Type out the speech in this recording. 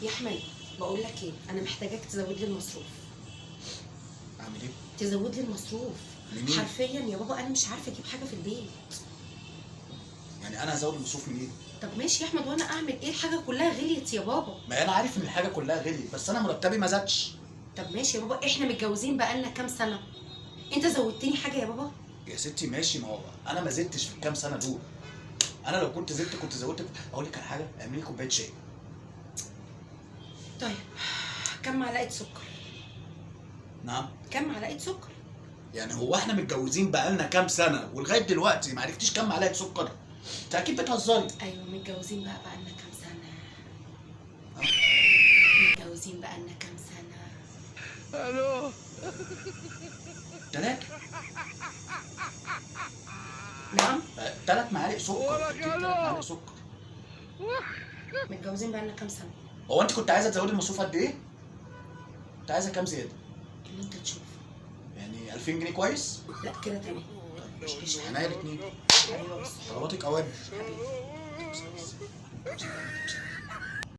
يا احمد، بقول لك ايه، انا محتاجاك تزود لي المصروف. اعمل ايه؟ تزود لي المصروف. منين؟ حرفيا يا بابا انا مش عارفه اجيب حاجة في البيت. يعني انا هزود المصروف منين؟ طب ماشي يا احمد، وانا اعمل ايه؟ الحاجة كلها غليت يا بابا. ما انا عارف ان الحاجة كلها غليت، بس انا مرتبي ما زادش. طب ماشي يا بابا، احنا متجوزين بقالنا كام سنة، انت زودتني حاجة يا بابا؟ يا ستي ماشي، ما هو انا ما زدتش في الكام سنة دول. انا لو كنت زدت كنت زودت. اقول لك على حاجة، اعملي لي كوباية شاي. طيب كم معلقه سكر؟ نعم؟ كم معلقه سكر؟ يعني هو احنا متجوزين بقالنا كام سنة ولغاية دلوقتي ما عرفتيش كام معلقه سكر؟ انت اكيد بتهزري. ايوه متجوزين بقى بقالنا كام سنة؟ متجوزين بقالنا كام سنة؟ الو. 3. نعم؟ 3 معالق سكر. ورا أكيد 3 كلو. معالق سكر. متجوزين بقالنا كام سنة؟ هو انت كنت عايزه تزودي المصروف قد ايه؟ كنت عايزه كام زيادة؟ اللي انت تشوفه. يعني 2000 جنيه كويس؟ لا كده تمام. طيب ماشي، ماشي، عينيا الاثنين. حبيبي بس. طلباتك اوامر. حبيبي.